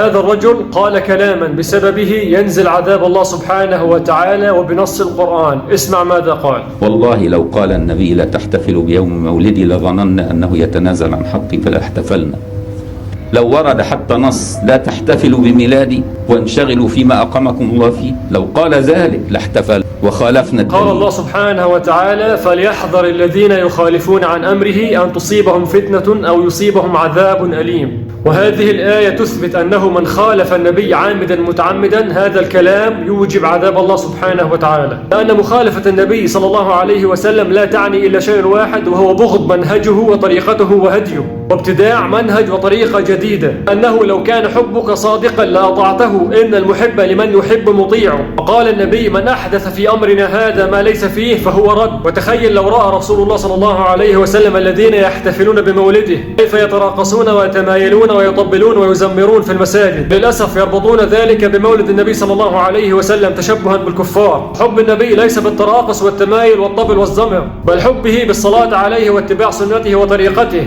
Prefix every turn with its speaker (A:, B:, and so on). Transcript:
A: هذا الرجل قال كلاما بسببه ينزل عذاب الله سبحانه وتعالى وبنص القرآن. اسمع ماذا قال.
B: والله لو قال النبي لا تحتفلوا بيوم مولدي لظننا أنه يتنازل عن حقي فلا احتفلنا. لو ورد حتى نص لا تحتفلوا بميلادي وانشغلوا فيما أقامكم الله فيه، لو قال ذلك لاحتفل وخالفنا
A: قال
B: الدليل.
A: الله سبحانه وتعالى: فليحذر الذين يخالفون عن أمره أن تصيبهم فتنة أو يصيبهم عذاب أليم. وهذه الآية تثبت أنه من خالف النبي عامدا متعمدا هذا الكلام يوجب عذاب الله سبحانه وتعالى، لأن مخالفة النبي صلى الله عليه وسلم لا تعني إلا شيء واحد، وهو بغض منهجه وطريقته وهديه وابتداع منهج وطريقة جديدة. أنه لو كان حبك صادقا لأطعته، إن المحب لمن يحب مطيع. وقال النبي: من أحدث في أمرنا هذا ما ليس فيه فهو رد. وتخيل لو رأى رسول الله صلى الله عليه وسلم الذين يحتفلون بمولده كيف يتراقصون ويتمايلون ويطبلون ويزمرون في المساجد. للأسف يربطون ذلك بمولد النبي صلى الله عليه وسلم تشبها بالكفار. حب النبي ليس بالتراقص والتمايل والطبل والزمر، بل حبه بالصلاة عليه واتباع سنته وطريقته.